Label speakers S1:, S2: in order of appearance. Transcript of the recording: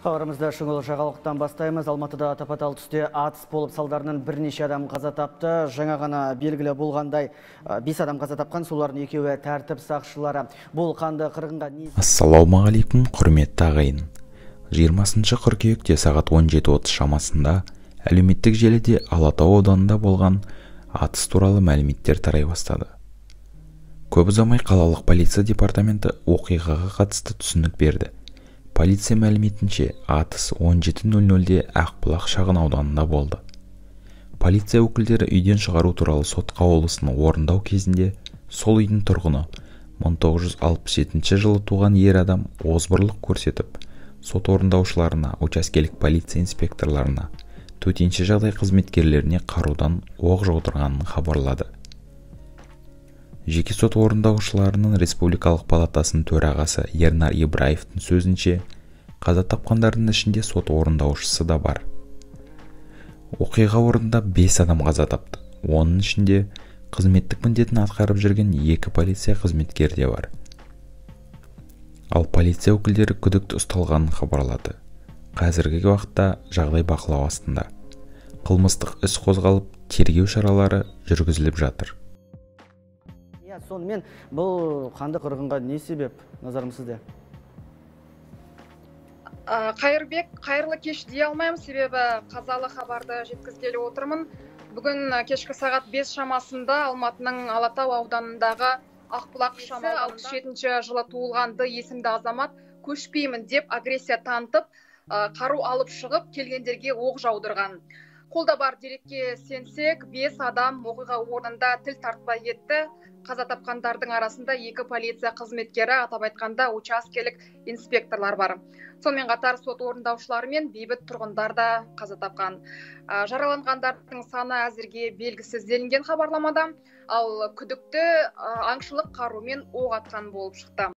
S1: Хабарымызды шұғыл жаңалықтан бастаймыз. Алматыда тапа-тал түсте атыс болып, салдарынан бірнеше адам қаза тапты. Жаңа ғана белгілі болғандай, 5 адам қаза тапқан, солардың екеуі тәртіп сақшылары. Бұл қанды қырғынға не...
S2: Ассалаумағалейкум, құрметті ағайын. 20 қыркүйекте сағат 17:30 шамасында әлеуметтік желіде Алатау ауданында болған атыс туралы мәліметтер тарай бастады. Көп ұзамай қалалық полиция департаменті оқиғаға қатысты түсінік берді. Полиция мәліметінше, атыс 17:00-де Ақбұлақ шағын ауданында болды. Полиция өкілдері үйден шығару туралы сот қаулысын орындау кезінде сол үйдің тұрғыны 1967 жылы туған ер адам озбырлық көрсетіп, сот орындаушыларына, учаскелік полиция инспекторларына, төтенше жағдай қызметкерлеріне қарудан оқ жаудырғанын хабарлады. Жеке сот орындаушыларының республикалық палатасының төрағасы Ернар Ибраевтың сөзінше, қаза тапқандардың ішінде сот орындаушысы да бар. Оқиға орнында 5 адам қаза тапты. Оның ішінде қызметтік міндетін атқарып жүрген 2 полиция қызметкері де бар. Ал полиция өкілдері күдікті ұсталғанын хабарлады. Қазіргі уақытта жағдай бақылау астында. Қылмыстық іс қозғалып, тергеу шаралары жүргізіліп жатыр.
S1: Сонымен бұл қанды қырғынға не себеп, назарым сізде?
S3: Қайырбек, қайырлы кеш дей алмаймын, себебі қазалы хабарды жеткізгелі отырмын. Бүгін кешкі сағат 5 шамасында Алматының Алатау ауданындағы Ақбұлақ 67 жылы туылған Д есімді азамат көшпеймін деп агрессия танытып, қару алып шығып, келгендерге оқ жаудырған. Қолда бар дерекке сенсек, 5 адам оқиға орнында тіл тартпай кетті. Қаза тапқандардың арасында 2 полиция қызметкері, атап айтқанда учаскелік инспекторлар бар. Сонымен қатар сот орындаушылары мен бейбіт тұрғындар да қаза тапқан. Жараланғандардың саны әзірге белгісіз делінген хабарламада, ал күдікті аңшылық қарумен оқ атқан болып шықты.